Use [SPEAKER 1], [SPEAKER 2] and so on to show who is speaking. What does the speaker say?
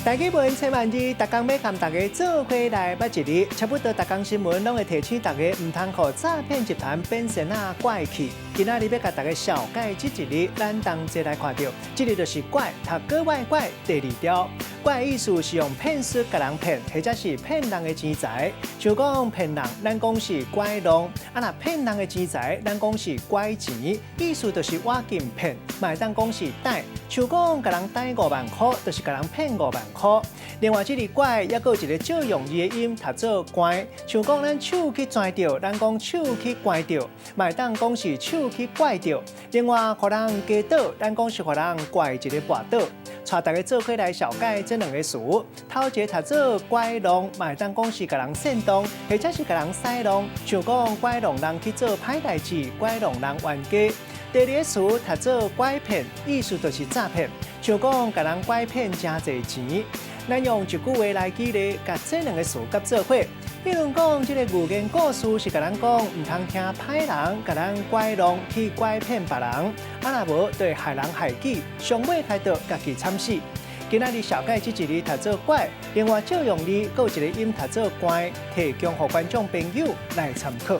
[SPEAKER 1] 台語文千萬字，逐工欲共大家做伙來捌一字，差不多逐工新聞攏會提醒大家，毋通予詐騙集團變仙仔拐去。今仔日欲共大家紹介這一字，咱同齊來看著，這个就是拐，讀閣外拐第二調。拐意思是用騙術共人騙，或者是騙人的錢財。像講騙人，咱講是拐弄；啊，若騙人的錢財，咱講是拐錢。意思就是倚近騙，嘛會當講是逮。像講共人逮5萬箍，就是共人騙5萬箍。另外，這个拐猶閣有一个借用字的音，讀做關。像講咱手去攥著，咱講手去關著，嘛會當講是手去拐著。另外，予人跌倒，咱講是予人拐一个跋倒。帶大家做伙來紹介這兩个詞，頭一个讀做拐弄，嘛會當講是共人煽動，或者是共人使弄，像講拐弄人去做歹代誌，拐弄人冤家。第二个詞讀做拐騙，意思就是詐騙，像講共人拐騙誠濟錢。咱用一句話來舉例，共這兩个詞佮做伙。比如講，這个寓言故事是共咱講，毋通聽歹人共咱拐弄去拐騙別人，啊若無，就會害人害己，上尾開刀家己慘死。今仔日紹介這一字讀做拐，另外借用字閣有一个音讀做關，提供予觀眾朋友來參考。